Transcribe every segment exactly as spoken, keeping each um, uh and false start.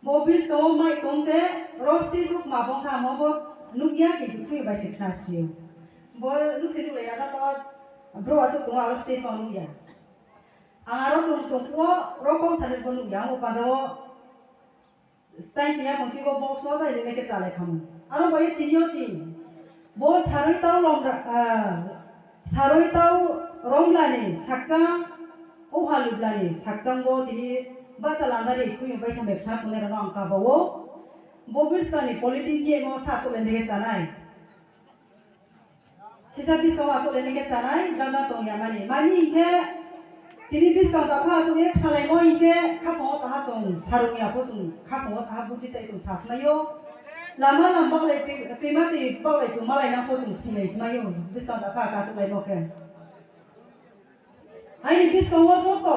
Bo bwskango mai tong se, ro stage o ma bong kha, mo bo nukya, kintu thwi bai se khna sio. Bo nuk se nuk lai ya, da to bro achuk tongo, aro stage o nukya. Ang aro tong tong phuo, ro kok sani bo nukya, ang bo panda o stage ya, pon twi bo box o jai le ke chalai khamu. Aro bo ye tini o tin. Bo sarwi tau lomra, ah, sarwi tau romlani sakchang, o halublani sakchang bo tini bacha landari khuyung bai khambai khna tongnai rano ang kabao. Bo bwskangni politic ye no sa tole nege chanai. Sisa bwskango aswk le nege chanai, jana tong ya mani. Mani hinkhe chini bwskang dakha aswk ye khalaimo hinkhe khaphang o taha chwng sarung ya pho chwng khaphang o taha buti sai chwng sakhlai o. Lama lam baklai twi, twima twi baklai chwng malai na pho chwng sinai khwlai o. Bwskang dakha ka aswk lai mo khe. Aini bwskango joto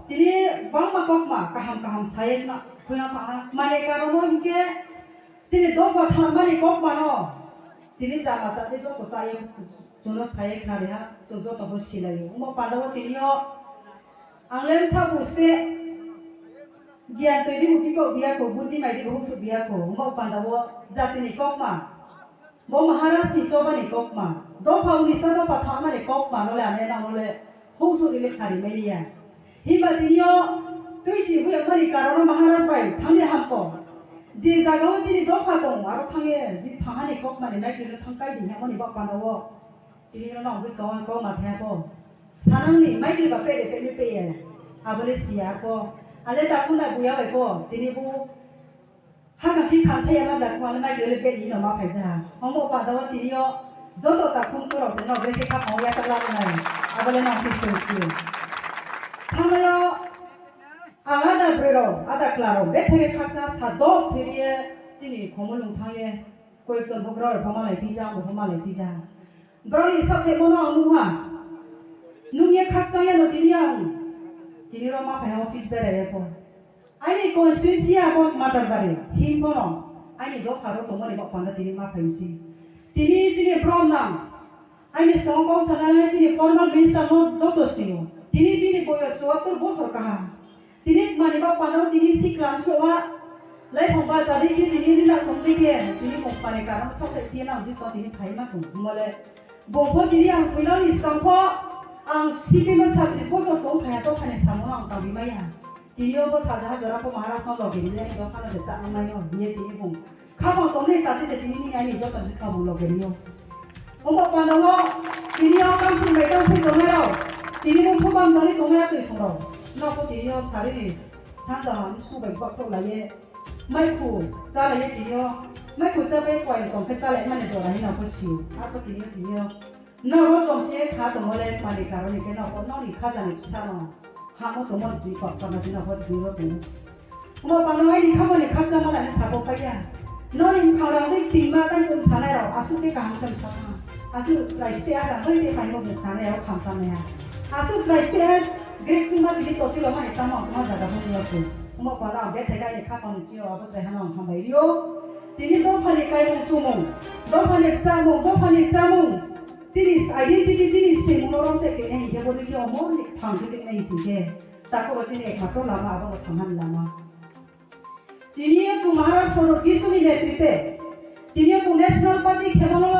tini bangma kokma kaham kaham saye na, khwna taha. Mani karono hinkhe chini dopha thalmani kokmano tini jama chate joto chaye, chuno saye khna reha, chwng joto bo silaio. Omo pandao tinio ang le sabu se giyan twi dibu bikok biyako, buddhi mai dibu huksu biyako. Omo pandao jatini kokma. Bo Maharaj ni chobani kokma, dopha unista dopha thalmani kokma nole ane nang nole housu ile khari mania. Himba tinio twi si huyakmani karono Maharaj bai thangni hamko. Je jagao chini dopha tong aro thangye di thanghani kokmani naikhe thang kai di hemoni bapano o. Chini no nang bwskango kokma thaya ko. Sanangni maikhe ba pede pede peye. Abole siya ko. Ale takuna buya bai ko. Tini bu Hakha khi khamthai ya manjak mani mai kele bed ino ma phaija. Omo pada o tini o joto ta khum kurok se no brekhe kha phang ya ta la nai. Abole no office to ki. Thamayo ang ada brero, ada klaro, bethege khakcha sa dok theriye chini khomulung thangye. Koyekjon bogra rok phamalai pija, bo phamalai pija. Borokni sak khe bono ang nukha. Nungya khakchangya no tini ang. Tini rok ma phai office berai ya pho. Aini constituency abo Matarbari, himbono aini dopha ro tongmani bo panda tini ma phaimsi. Tini chini brom nang, aini songo kok sanai chini former minister no joto singo. Tini bini boyos chuattor bosor kaham. Tini mani bo panda tini siklam soa, lai phang ba jadi khe tini rila tong di khe, tini mung pani karam sok thai khe nang di so tini phai ma tong. Mole, bongpho tini ang thwinani sangpho, ang C P M o sabis bosor tong phai to phani samo ang tangbi maya. Tini obo saja jora pho Maharaj no logi rinai, dophano je chaknai no, hiye tini bung. Khapang tongnai tati je tini ni ani joto ni samung logi rio. Omo pandango tini o kamsing bai kamsing tongnai rok, tini o subang toni tongnai twi song rok. Nokho tini o sari ni sanja ham su bai bak thok laiye. Mai khu cha laiye tini o, mai khu cha bai kwai tong khe cha lai mani jora hino kho si. Ako tini o tini o. Nogo chomse kha tongmole mani karoni khe nogo noni khajani bwsano hamo tongmani twi kok tongna twi nogo twi ro tongo. Omo pano aini khamani khakchangma lani sabo paiya. Noni bwkhangrok tei tima tei wng sanai rok aswk khe kaham khe bwsa thango. Aswk chwrai ste a tangwi tei paimo bwk sanai rok kham tangmaya. Aswk chwrai ste a grek chwngma tini totwi rok mani tamo tongma jaga bo nuya khe. Omo pano ang bethai aini khapangni chini abo chwrai hano ang hambai rio. Tini dophani kaimung chumung, dophani chamung, dophani chamung. Chini identity, chini simung no romte kene hinkhe bo rikhe omo ni thang khe kene hinkhe. Takoro chini ekmatro lama abono thangmani lama. Tini o chwng Maharaj Pondro Kisuni netrite, tini o chwng National Party khebalo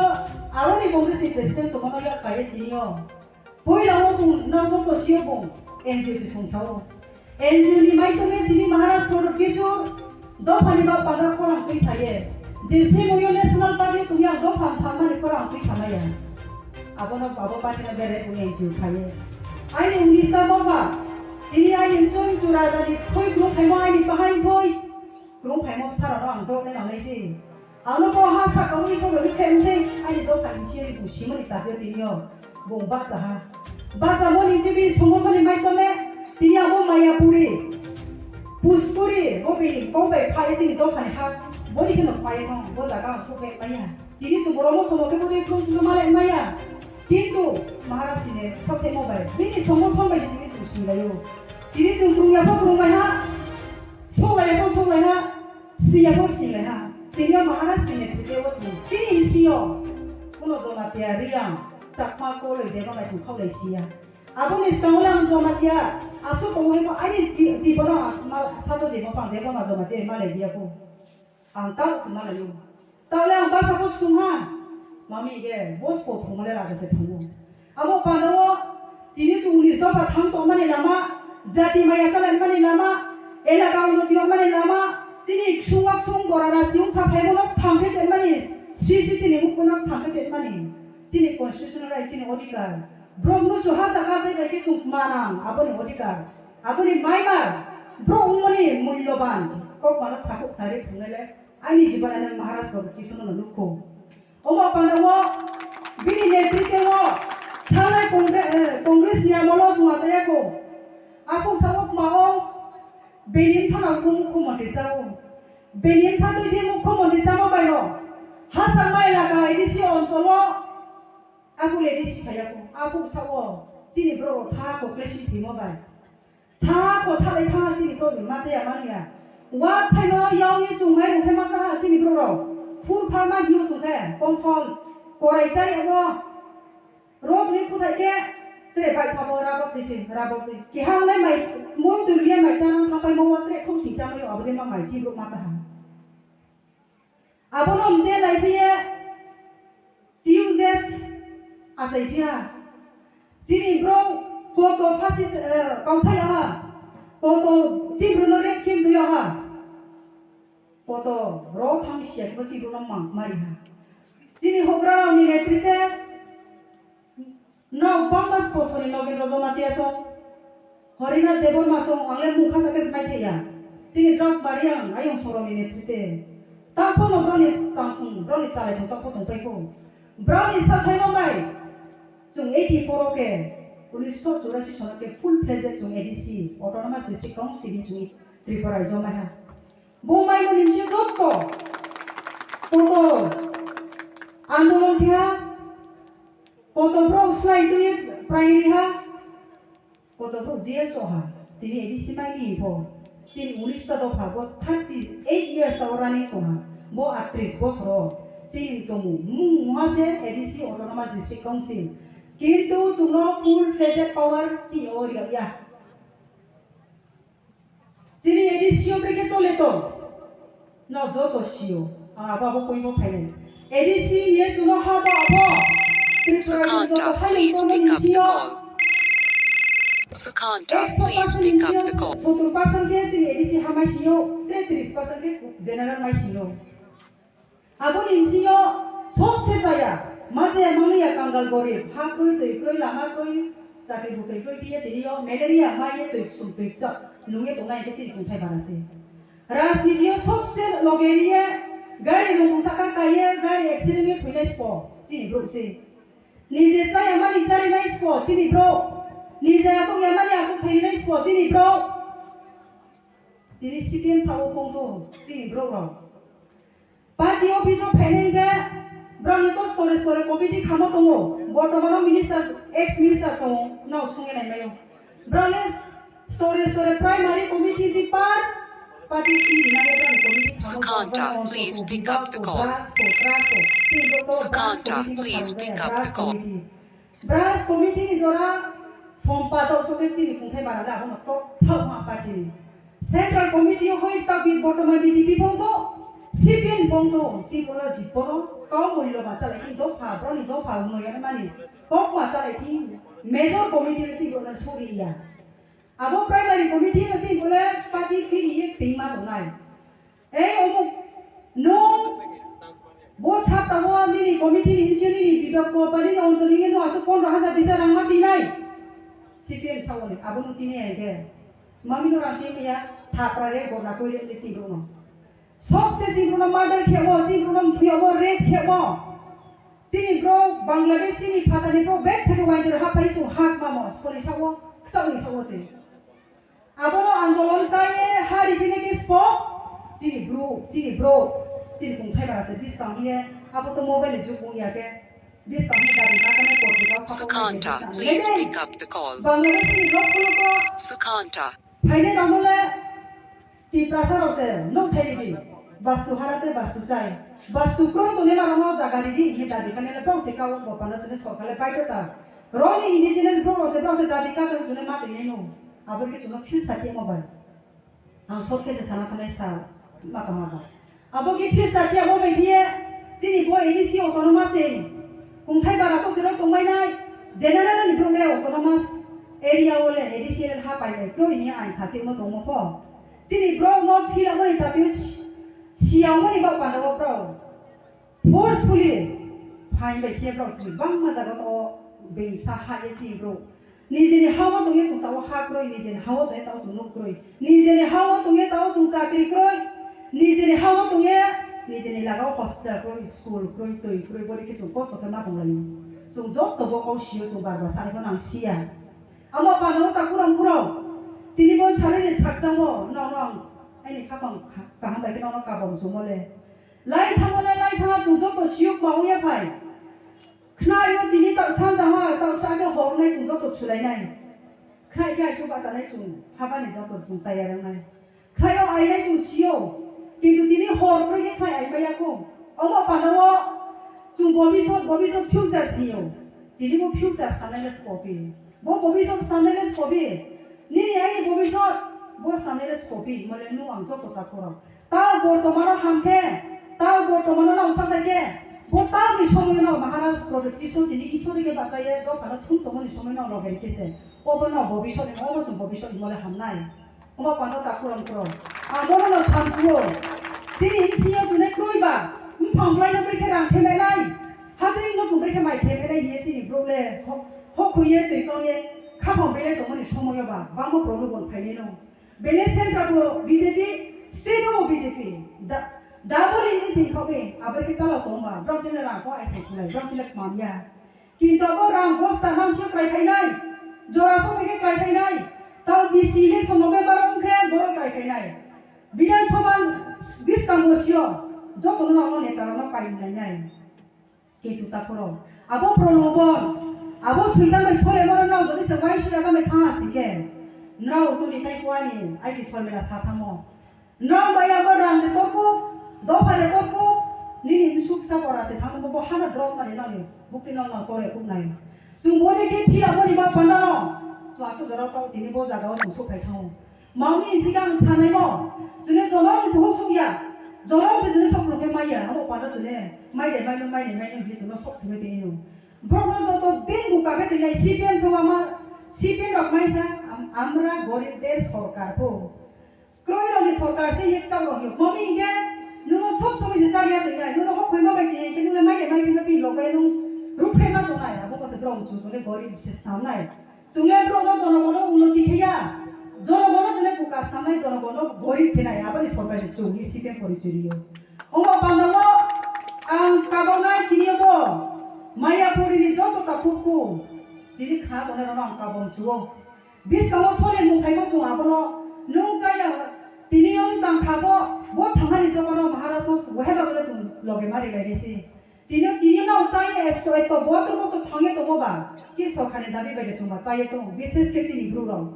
aroni Congress ni president tongmano yak kaiye tini o. Puila o bung nang joto sio bung N G O se sungsao. N G O ni maitongni tini Maharaj Pondro Kishore dophani ba pada khorang twi saye. Je se moyo National Party tungya dopha thangmani khorang twi samaya. Abono abo party no bere bung N G O khaye. Aini unista dopha. Tini aini chun chura jani thoi kru phaimo aini bahai thoi. Kru phaimo sarano ang dok ne nang lai si. Ano bo ha saka ui so bai khe nse ani dopha ni siri bu simani ta de tini o bung bacha ha. Bacha mo ni sibi sumotoni mai tome tini abo Mayapuri. Puskuri bo bini kong bai phai tini dopha ni ha. Bo ni kheno phai no bo jaga ang sukhe maya. Tini tu boromo somo ke bo ni khung tu male maya. Kintu Maharaj tini sokhe mo bai. Bini somothon bai tini tu singayo. Tini tu krung ya pho krung bai ha. Songlaiya pho songlaiha, siya pho silaha. Tini o Maharaj ni netrite o chwng chini isi o kuno Jamatia, Riyang, Chakma, Koloi, Debamai tong khaulai siya. Aboni swkango le ang Jamatia aswk tongwi bo ani ti-, tiboro ang mal sato jemo pang debo ma Jamatia malai diya ko. Ang tao se malai o. Tao le ang basa ko sungha. Mami ge bosko phungmale raja se phungo. Abo pandao tini chwngni joba thang tongmani lama, jati maya chalaimani lama, elaka unnoti yokmani lama, chini ksung waksung borara siyung saphaibono thangkhe tongmani, C C T ni mukhuno thangkhe tongmani, chini constitutional right, chini odhikar. Borok nusu ha jaga jai bai khe chwng manang aboni odhikar, aboni maimar, borok wngmani mulyoban kokmano sakhuk khnari phungnai le ani jibon ani Maharaj Prabhu Krishna no nukho. Omo pandao bini netritwo thangnai Congre-, eh, Congress ni amolo chwng achaiya ko. Aphuk sao kma o bini bwsano bo mukhyamantri chao. Bini bwsa twi di mukhyamantri chama bai rw. Hachal mai elaka A D C oncholo Aphuk le di siphaiya ko, aphuk sao chini borok rok tha ko kle si thwimo bai. Tha ko thalai tha chini borok ni ma chaya manya. Wa phaino yawi chwng mai rok khe ma cha ha chini borok rok. Phur pha ma hiyo chwng khe, konthol, korai chai abo. Rot ni kuthai khe, tre bai pha bo rabok ni si, rabok ni. Kehang nai mai, mui twi liya mai cha nang thapai mo wa tre khuk si cha mai abo de ma mai chini borok ma cha ha. Abono hwnje lai phiye T U J S achai phiya. Chini bro koto phasi, eh, kauthai aha. Koto chibruno rep khe twi aha. Koto ro thang siya khe chibruno mang mari ha. Chini hokra ni netrite Nok bangma bosoni Nogendra Jamatia song, Harinath Debbarma song, ang le mung khasa khe smai thaiya. Chini drak bari ang ayong soroni netrite. Takphono broni tangsong, broni chalai song takpho tongpai kho. Broni sathaima bai, chwng eighty four o khe, unisho churasi sono khe full fledged chwng A D C, Autonomous District Council ni chwng Tripura rajyo mai ha. Bo mai mani se jotto, koto andolon khe ha, Koto borok slai twi prai ri ha, koto borok jail cho ha. Tini A D C mai ni info. Chini unis ta dopha bo thirty eight years o running tong ha. Bo atris bosor o chini tongo. Mung ha se A D C Autonomous District Council. Kintu chwngno full fledged power chini o ri ya. Chini A D C o brekhe chole to? No joto sio. Ang abo abo poimo phainai. A D C ye chuno ha bo abo. Tripura ni Sukanta, joto ha please yung pick up the sio. Call. Sukanta, please pick up the call. Sotur percent khe chini A D C hamai sio, te tris percent khe general mai sio. Aboni bisingo sobse chaya, ma chaya manliya kangal gorib, ha kroi, twi kroi, lama kroi, chakri bukri kroi, phiya tini o malaria maiye twi ksum twi kchak nungye tongnai hwnkhe chini tongthai bara se. Rajniti o sobse loge riye, gari rung saka kaiye, gari accident ye thwinai spo chini borok se. Nije chaya mani charinai spo chini borok, nije achuk ya mani achuk thwinai spo chini borok. Tini C P M sao kongto chini borok rok. Party office o phainai hwnkhe borokni to sore sore committee khamo tongo. Bortomano minister, ex minister tongo, no sungwi naimaio. Borokni sore sore primary committee ji par party si rinai borokni committee khamo Sukanta, tongo, please pick up the call. Bras ko, bras ko, chini borok to bras Sukanta, committee please pick up the call. Bras committee ni jora sompa tau soke chini kungthai bara le abono tok thau ma party ni. Central committee o hoi ta bi bortoman B J P bongto, C P M bongto, chini bono jit bono kau mulyo ma chalai ni dopha, broni dopha uno yane mani kok ma chalai ni major committee le chini bono sori ya. Abo primary committee no chini bole party phiri ye tingma tongnai. Ei omuk, nwng bo saptamo nini committee ni bisingo nini bidok ko ba nini onchol ni nwng aswk pondro hajar bisa rang ma tinai. C P M sao ni, abo nwng tini ai khe. Mami no rang tini ya, thapra re, gorna koi re, ni chini bro no. Sobse chini bro no murder khebo, chini bro no mthuyabo, rape khebo. Chini bro Bangladesh ni phatani bro bek thani wainjor hapai chung hak mamo, sori sao, kchak ni sao se. Abono andolon kaiye hari bini khe spo, chini bru, chini bro, chini kungthai bara se biskang hiye, abo to mobile ni jug wng ya khe, biskang hiye dabi ma kane kothai ka sabo Sukanta, please pick up the call. Bangladesh ni rok phano to Sukanta. Phainai rok no le Tiprasa rok se nok thai ridi, bastu hara te bastu chai, bastu kroi tongni ma rok no jaga ridi, hiye dabi kane le pau se ka wng bo pano chini sorkar le baidhota. Roni indigenous borok se borok se dabi kato chwngno ma tongwi no. Abo khe chwngno phil sakhe mo bai. Ang short khe se sana thanai sa ma tongma ba. Abo khe phil sakhe mo bai phiye chini bo A D C autonomous se. Kungthai bara to sero tongmai nai. General ni borok le autonomous area o le A D C le ha pai bai. Pro ni ang khati mo tongmo pho. Chini borok no phil abo ni tati siyang mo ni ba panda o borok. Forcefully phain bai khe borok chini bangma jaga o bengsa ha ye chini borok. Nijeni ha o tongye chwng tao ha kwrwi, nijeni ha o tongye tao chwng nuk kwrwi, nijeni ha o tongye tao chwng chakri kwrwi, nijeni ha o tongye nijeni laga o hospital kwrwi, school kwrwi, twi kwrwi, bori khe chwng kosto khe ma tonglaio. Chwng joto bo kau sio, chwng bar bar sanai phano ang siya. Amo panda o ta kurang kurang. Tini bo salai ni sakchang bo, no, no, ang aini khapang kha-, kaham bai khe no, no kabam chwng mo le. Lai thango le lai thanga chwng joto siyuk ma ongya phai. Khnaio tini ta sanja ha, ta sa khe hor nai chwng joto thulai nai. Khnai khe ai chuba chanai chwng habani joto chwng tayar wngnai. Khlaio ainai chwng sio. Kintu tini hor kwrwi khe khlai ai maya kho. Omo panda o chwng bobisot, bobisot future sio. Tini bo future sanai le skopi. Bo bobisot sanai le skopi. Nini aini bobisot bo sanai le skopi. Mole nu ang joto ta khoro. Tao bortomano hamkhe, tao bortomano nang sakhaikhe, bo taoni somoino Maharaj Pradyot Kishore tini Ishwori khe bachaye dophano thum tongmani somoino logerikhe se. Obono bobisotni, obo chwng bobisotni mole hamnai. Omo pano ta khurang khurang. Ang bono no samsuo. Chini bisingo tunai kroi ba, mphang blaino brekhe rang themlainai. Hajai no chwng brekhe mai themlainai hiye chini brouh le ho-, hokhuye twi kongye khaphang belai tongmani somoio ba, bangma problem bon phainai no. Bele central bo B J P, state bo B J P. Da-, double engine sing khawi, aboni khe chala tongma, borok tini rang ko ai sai khulai, borok tini kmam ya. Kintu abo rang bosta nang sio krai khainai, jora so khe krai khainai, tao B C election November wng khe borok krai khainai. Bidhan Sabha biskang bo sio, joto no neta rok no pai nai nai. Ketu takhoro. Abo prolobon, abo suitan bai sole moro nrao jodi se uaisuk ya jamai thang asing khe, nrao chuni tai kuani ai ki sormila sa thango. Nrao bai abo rang de torku, dopha de torku, nini bwsuk sa bora se thang bo hana drop mani nani bukti nang nang tore kuk nai. Chung boni khe phila boni ma panda no, chung asuk jora tau tini bo jaga o chung sok phai thango. Mangni sikang sanai mo, chwle jonom se huk suk ya, jonom se chwle sok rok khe maya, amo pano chwle mai de mai no, mai de mai no, hi chwle sok simi de ino. Borok no joto din buka khe twi nai C P M song ama, C P M rok mai sa, am-, amra gorib der sorkar po. Kroi rok ni sorkar se yek chak rok yok. Mami hingke, nuno sok somoi se chariya twi nai, nuno hok khoi ma bai twi nai, nuno mai de mai no pi logai nung ruphe ma tongnai, abo ko se borok chu chwle gorib se snam nai. Chwngya borokno jonogono unnoti kheya, jonogono chwngya buka samnai, jonogono gorib khenai, aboni sorkar se chwngwi C P M porichoi rio. Omo pandao ang kabonai tini bo Mayapuri ni joto takhukku tini kha tongnai rokno ang kabong chuo. Biskango sole mung phaibo chwng abono nung chaya tini wng chang kha bo, bo thangnani jogoro Maharaj no waheba gole chwng loge mari lai se. Tini, tini no chai esto esto botor boso thangye tongo ba, ki sorkar ni dabi bai de chwng ba chaiye tong, bises khe chini bru rok.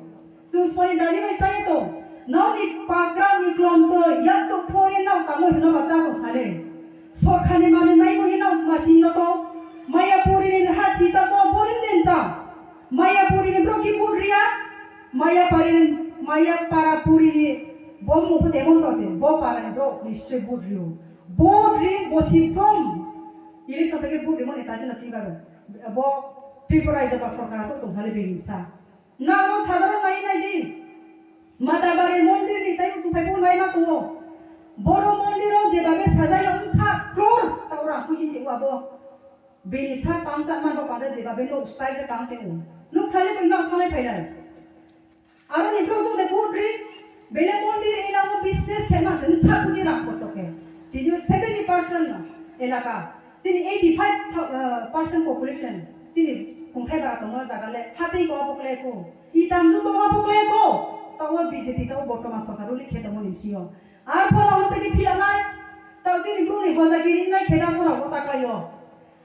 Chwng sorkar ni dabi bai chaiye tong, nao ni pakra ni klom to yak to phone nao tamo hino ba cha tong thale. Sorkar ni mani mai mo hino ma chin no to, Mayapuri ni ha thi ta ko boring den cha. Mayapuri ni bro ki put ria, Mayapari ni, Mayapara puri ni bom mo pose emon to se, bo para ni bro ni se but rio. Bot ri bosi bom. Ili sa pagi but ri moni tadi na tiba. Bo Tripura ida ba sorkar to tung hali bini sa. Na ro sadaro nai nai di. Mata bari mondir ni tai tu pai bo nai ma tu. Boro mondir o je babe sajai om sa kror ta ora kuji ti wa bo. Bini sa tang sa man ba pada je babe no style ta tang te. No khali ko no khali pai nai. Aro ni bro de kudri, bele mondir ina mo business khe ma, tini sa kudi rang koto khe. Tini seventy percent elaka, chini eighty five percent population, chini kungthai bara tongma jaga le, hatei ko apok le ko, itam du ko apok le ko, ta o B J P ta o bortoman sorkar uli khe tongmo ni sio. Ar phono hwn tei philanai, tau chini bru ni hojagiri nai kheda sora o taklaio.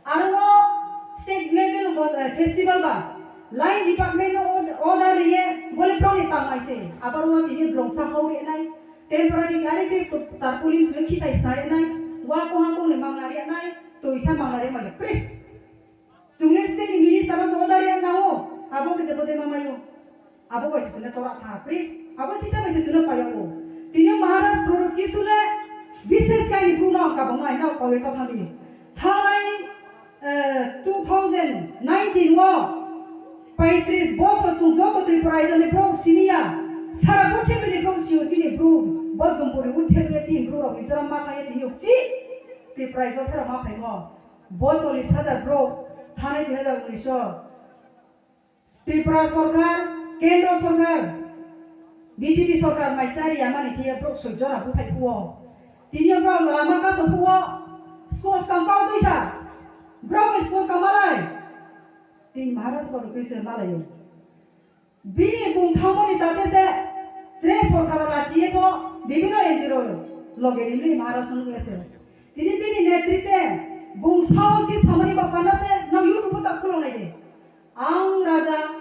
Aro o state level ho-, eh, festival ba, line department no ord-, order riye, bole broni tangmai se. Abar o tini blongsa hau rinai, temporary gari ke tarpaulin suri khitai sa rinai, wa koha kong ni mangna rinai, toisa mangna rinai, pre. Chwngni state ni minister o joda ri ang nao, abo khe jebo de mamayo. Abo bai se chwngno tora tha pri, abo sisa bai se chwngno paya o. Tini Maharaj Pradot Kishore bises kaini bru no ang kabang nai nao koi ta thani. Thanai, eh, two thousand nineteen o paitris bosor chwng joto Tripura raijoni bro siniya, sara purthimini bro siyo chini bru, bodum puri uthe chini bru rok Mizoram ma thai tini chi Tripura raijo phera ma phaimo. Bo chollish hajar bro thanai dui hajar unis o. Tripura sorkar, kendro sorkar, B J P sorkar mai chari yamani khe borok soi jora buthai phuo. Tini borok lama kaso phuo, sports kam pao tuisa. Borok sports kam malai. Chini Maharaj borok tuisa malaio. Bini bung thangmani tate se tre sorkar rachiye bo bibino N G O loge rimli Maharaj nung ese. Tini bini netrite bung saos ki samani bapana se nang YouTube ta khulonai de. Ang raja,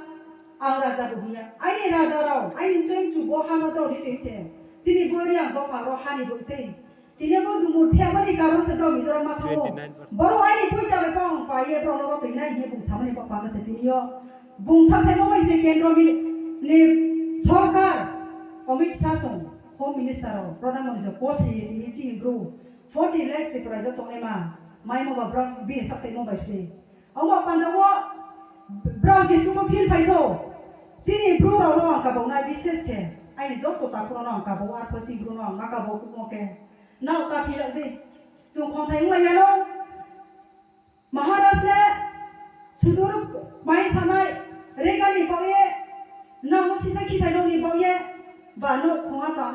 ang raja bo hwnya. Aini raja rao, aini chengchu bo hano to ri twi se. Chini bori ang dopha ro hani bo se. Tini bo dumur thebani karon se bro Mizoram ma thango. Twenty nine percent. Boro aini pui chabe pang pa ye bro no twi nai ye bung samani bapana se tini yo. Bung sa thebo bai se kendro mi ni sorkar Amit Shah song Home Minister rao Pradhan Mantri se ko se ye tini chini bro forty lakhs se prai jo tongnai ma. Mai mo ba bro bini sa thebo bai se. Omo panda o bro Jisu bo phil phai tho. Chini bru rao no ang kabau nai bises khe. Aini joto takhuk rao no ang kabau ar pho chini bru no ang ma kabau kumo khe. Nao ta philak di. Chwng khonthai wngla yano. Maharaj le sudur mai sanai regani baoye nang sisa khithai nokni baoye ba no khonga ta